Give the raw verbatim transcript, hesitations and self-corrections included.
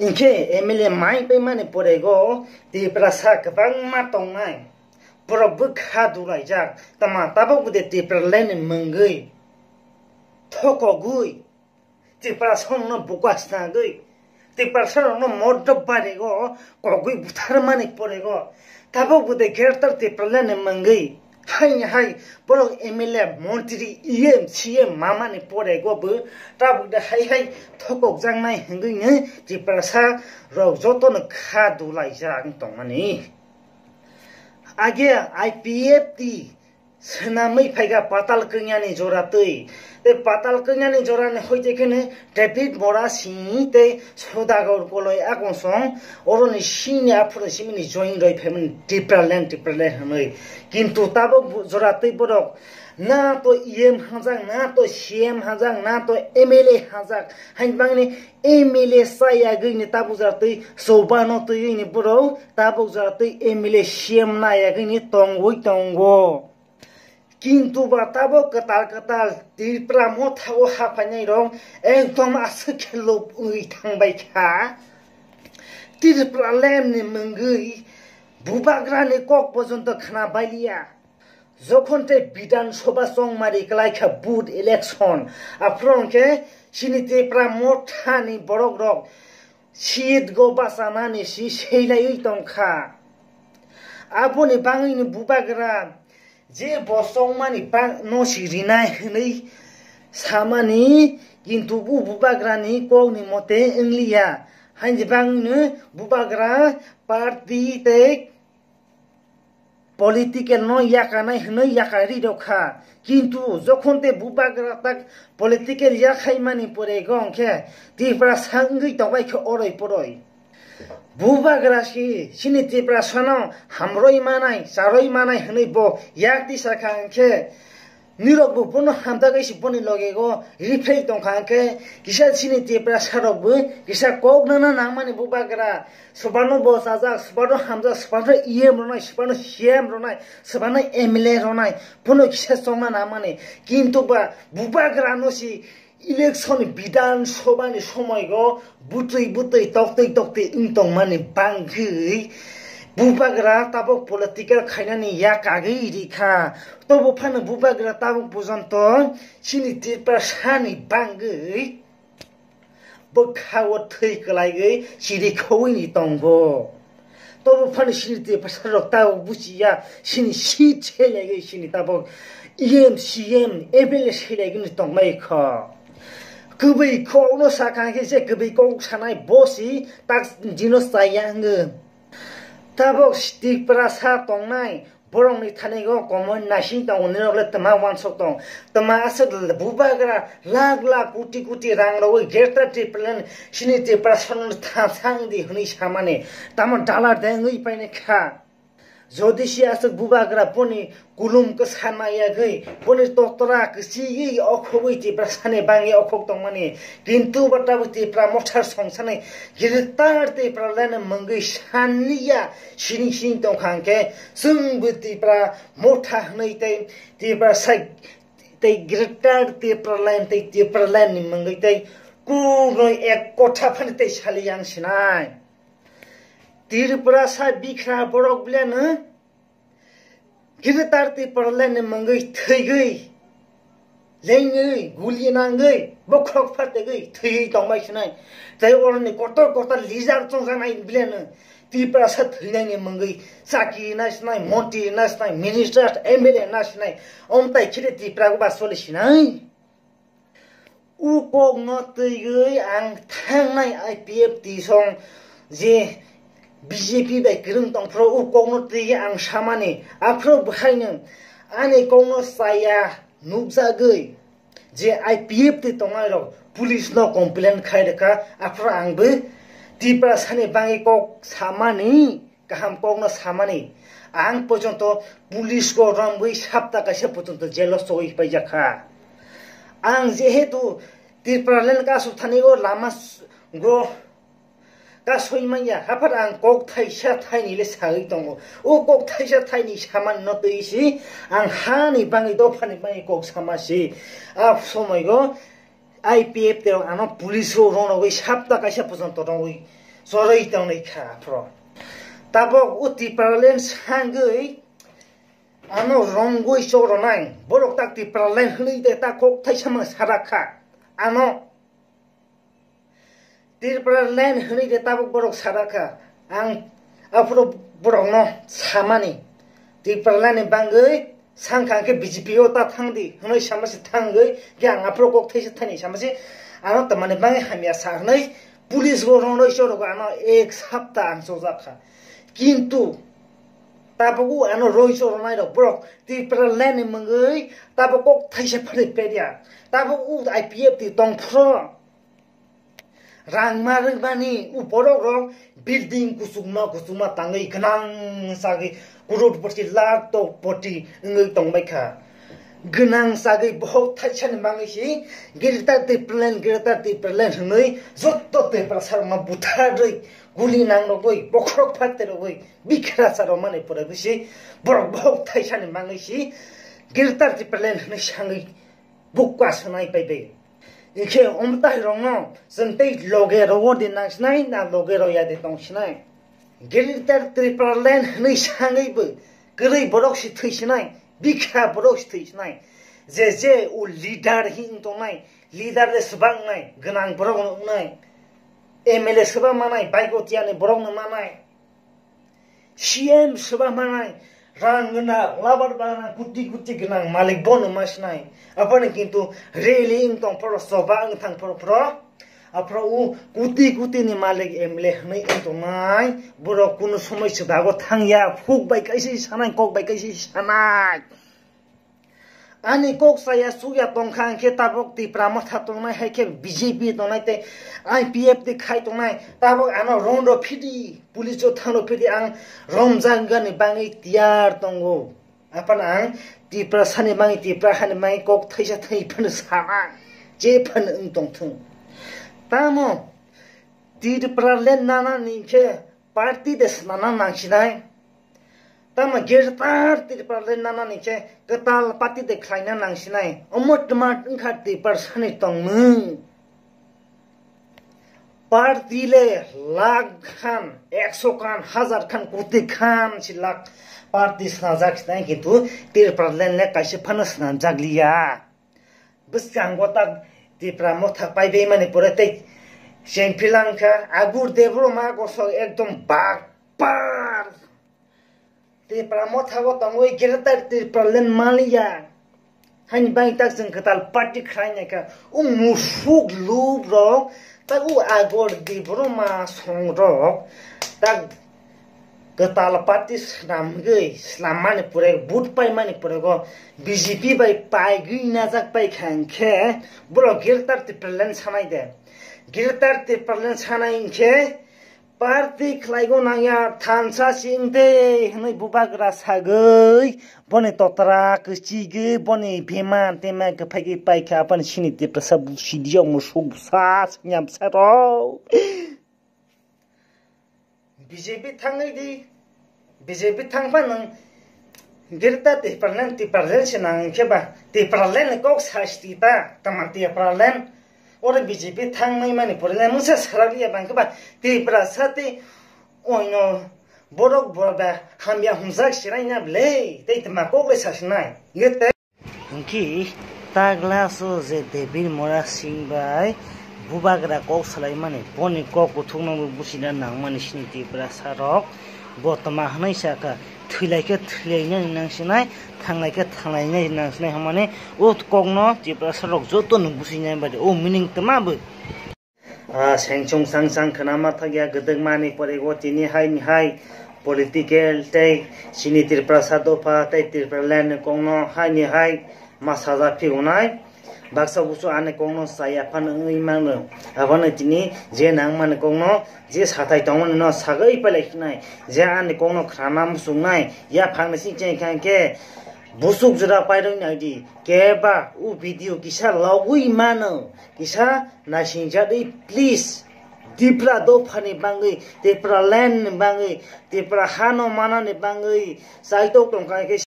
Hinkhe M L A mai paimani porego Tiprasa kwbangma tongnai. Borok bwkha dulaijak. Tama tabuk bwde Tipraland ni mungwi thokogwi Tiprasarokno buka snagwi Tiprasarokno moddo barego kogwi butharmani porego. Tabuk bwde Greater Tipraland ni mungwi Hai hai borok M L A, montri, E M, C M mamani porego bo tabuk de hai hai thokokjaknai hwngwi ni Tiprasa rok jotono kha dulaijak wng tongmani. Age I P F T swnamwi phaikha Patal Kanya ni jora twi. Tei Patal Kanya ni jora ni hoite khe ni David Bora sini tei Sodagar Koloi akonsong oroni sini aphuru simi ni join roi phaimani Tipraland, Tipraland hwnwi. Kintu tabuk bo-, jora twi borok na to E M hajak, na to C M hajak, na to M L A hajak. Hain bangni M L A chayagwi ni tabuk jora twi sobano twi ni borok tabuk jora twi M L A C M nayagwi ni tongwi tongo. Kintu ba tabuk kwtal kwtal Tripura motha o haphainai rok ekdom aswk khe lobwi thangbai kha. Tipraland ni mungwi bubagra ni kok pojonto khna bailiya. Jokhon tei Bidhan Sabha chongmari kwlai kha booth election, aphuru hwnkhe chini Tripura motha ni borok rok seat go bachanani si seilaiwi tongkha. Aboni bangwini bubagra je bo chongmani bak no si rinai hwnwi samani, kintu bo bubagrani kokni mote wngliya. Haini bangwino bubagra party tei political no yakarnai hwnwi yakarwi rw kha. Kintu jokhon tei bubagra tak political yakhaimani porego hwnkhe Tiprasa wngwi tongbai khe oroi poroi. Bubagra si chini Tiprasano hamroi manai, charoi manai hwnwi bo yak tisa kha hwnkhe nirok bo bono hamjagwi si boni logego riphrei tongkha hwnkhe kisa chini Tiprasa rokbo kisa kok nana nangmani bubagra. Sobano bo chajak, sobano hamjak, sobano E M rwnai, sobano C M rwnai, sobano M L A rwnai, bono kisa chongna nangmani. Kintu ba bubagrano si election Bidhan Sabha ni somoigo butwi butwi toktwi toktwi wng tongmani bangwi bubagra tabuk political khainani yak agwi rikha. Tobo phano bubagra tabuk pojonto chini Tiprasani bangwi bwkha o thwi kwlaiwi chiri khowini tongo. Tobo phano chini Tiprasa rok tabuk buchiya, chini seat selaiwi chini tabuk E M, C M, M L A selaigwini tongmai kho. Kwbwi kokno sakha khe je kwbwi kok sanai bo si tak jino chaya hwngo. Tabuk Tiprasa tongnai borokni thani o komoi naising tongo, nirok le twma uansuk tong. Twma aswk bubagra lakh lakh koti koti rang rogwi Greater Tipraland chini Tiprasano thang thang di hwnwi samani. Tamo dollar de wngwi paini kha. Jodi si aswk bubagra boni kulum kwsa nayagwi, boni totra kwchigwi okhogwi Tiprasani bangwi okhok tongmani. Kintu ba tabuk Tipra mothar songsani Greater Tipraland mungwi sanliya sining sining tongkha hwnkhe, chwngbo Tipra motha hwnwi tei Tiprasa tei Greater Tipraland tei Tipraland ni mungwi tei kunoi ek kotha phano tei sali yang sinai. Tiprasa bikha borok beleno Greater Tipraland ni mungwi thwigwi, lengwi, guli nangwi, bokhok phategwi thwiwi tongbai sinai. Tei oroni kotor kotor leader chongjaknai beleno Tiprasa thwinaini mungwi chakri nasinai, montri nasinai, minister, M L A nasinai, omtai khede Tripura go ba soli sinai. O kokno twiwi ang thangnai I P F T song je B J P bai kwrwng tongphuru o kokno twiwi ang samani, aphuru bwhaino ani kokno chaya nukjagwi je I P F T tongnai rok police no complain khai rwkha, aphuru ang bo Tiprasani bangwi kok samani. Kaham kokno samani, ang porjonto police ko romwi sapta kaisa porjonto jail o chogwi paijak kha. Ang jehetu Tipraland kasu thani o lama s-, go kasui manya, haphar ang kok thaisa thaini le sagwi tongo. O kok thaisa thaini samani no twi si ang hani bangwi dophani bangwi kok sama si. A somoi go I P F T rok ano police o rwnogwi sapta kaisa porjonto rwngwi chorwi tongnai kha aphro. Tabok o Tipraland sangwi ano rongwi choronai, borok tak Tipraland hwnwi de ta kok thaisa mang sarak kha. Ano Tipraland hwnwi de tabok borok sarak kha. Ang aphro borokno samani, Tipraland ni bangwi sangkha khe B J P o ta thangdi hwnwi samasi thangwi khe ang aphro kok thaisa thani samasi ano tamani bangwi hamya sa hwnwi police bo rongwi chorogo ano ek sapta ang chojak kha. Kintu tabok o ano roi choronai rok borok Tipraland ni mungwi tabok kok thaisa phari pedia. Tabok o I P F T tong phro rang ma rwmani o borok rok building kuchukma kuchukma tangwi gwnang sagwi crorepoti lakh poti wngwi tongbai kha. Gwnang sagwi bohok thaisani mangwi si Greater Tipraland, Greater Tipraland hwnwi jotto Tiprasa rokno butharwi guli nangrogwi bokhorok phaterogwi bikhrasa rok mani pore bisi borok bohok thaisani mangwi si Greater Tipraland hwnwi sangwi bukwa sanai paibai. Ikhe omtai rokno chwng tei loge rogo de nang sinai na loge roya de tong sinai. Greater Tipraland hwnwi sangwi bo kwrwi borok si thwi sinai, bikha borok si thwi sinai. Je je o leader hi wng tongnai, leader le swbang nai, gwnang borok wng nai, M L A swbang manai, baigo tiyani borok no manai. C M swbang manai, rang gwnang, labar bana, kuti kuti gwnang, malik bono ma sinai. Aboni kintu rally wng tong phoro, soba wng thang phoro phoro. Aphro o kuti kuti ni malik M L A hwnwi wng tongnai, borok kunu somoi swbago thangya, phuk bai kaisa sanai, kok bai kaisa sanai. Ani kok saya sukya tongkha hwnkhe tabok Tipra Motha tongnai hai khe B J P tongnai tei I P F T khai tongnai, tabok ano rondo phidi, police o thangno phidi ang romjakgani bangwi tiyar tongo. Aphano ang Tiprasani mangwi, Tipra hani mangwi kok thaisa thai phano sana, je phano wng tongthung. Tamo Tipraland nana ni khe party de snana nangsinai. Tamo Greater Tipraland nana ni khe kwtal party de khlaina nangsinai. Omo tma wngkha Tiprasani tongmung. Party le lakh khan, ekso khan, hajar khan, koti khan si lakh party snajak sinai, kintu Tipraland le kaisa phano snamjak liya. Bwskango tak Tipra Motha paibai mani pore tei chengphilang kha, Agur Debbarma gosok ekdom bakpar. Tipra Motha o tongwi Greater Tipraland maliya. Haini bagwi tak chwng kwtal party khlai naikha. O musuk lub rok tak o Agur Debbarma song rok tak kwtal party swnamgwi, swlammani pore, vote paimani pore go B J P bai paigwi najak paikha hwnkhe borok Greater Tipraland sanai de. Greater Tipraland sanai hwnkhe party khlaigo nangya thansa sing de hwnwi bubagra sagwi boni totra kwchigwi boni bema tema kwphaigwi paikha aphani sini Tiprasa busi diyok musuk bwsa singya bwsarok. B J P thangwi di, B J P thangpha nwng Greater Tipraland, Tipraland se nang khe ba, Tipraland ni kok sasti ta, tama Tipraland, oro B J P thangnai mani pore le mungsa sarak ya bang khe ba, Tiprasa tei oino borok bo ba hamya humjak sirai na ble, tei tama kok le sasinai. Nge te Hwnkhe ta glass o je David Mora Singh bai bubagra kok salaimani, boni kok kuthukno bo buchina nangmani sini Tiprasa rok. Bo tama hwnwi sakha, thwilaikhe thwilainani nangsinai, thanglaikhe thanglainani nangsinai hwnmani, o kokno Tiprasa rok jotono buchinai bade o meaning tama bo. Ah, sengchung sangsang khwnama thakya gwdwkmani pore o tini hai ni hai political tei chini Tiprasa dopha tei Tipraland ni kokno hai ni hai ma sajak phiunai. Baksa busu ani kokno chaya phano wngwi mano. Abono tini je nangmani kokno je sathai tongmani no sagwi pailai khnai. Je ani kokno khnana muchungnai. Yaphangni sing chengkha khe busuk jora pairwng nai di. Keba o video kisa logwi mano. Kisa naisingjakdi, please. Tipra dophani bangwi, Tipra land ni bangwi, Tipra hano manani bangwi, chaitok tongkha khe